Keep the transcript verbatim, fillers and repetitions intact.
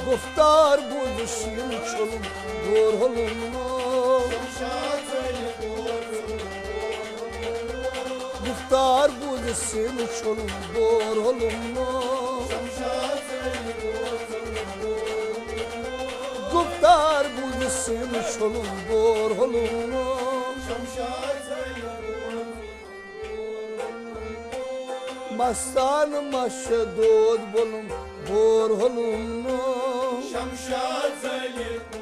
گفتار بوٗزِتھ سیٖنہٕ چھوٚلُم بور ہولُم۔ گفتار بوٗزِتھ سیٖنہٕ چھوٚلُم بور ہولُم۔ گفتار بوٗزِتھ سیٖنہٕ چھوٚلُم بور ہولُم۔ مستان مش دود بولُم بور ہولُم۔ شمشاد زٲلِتھ۔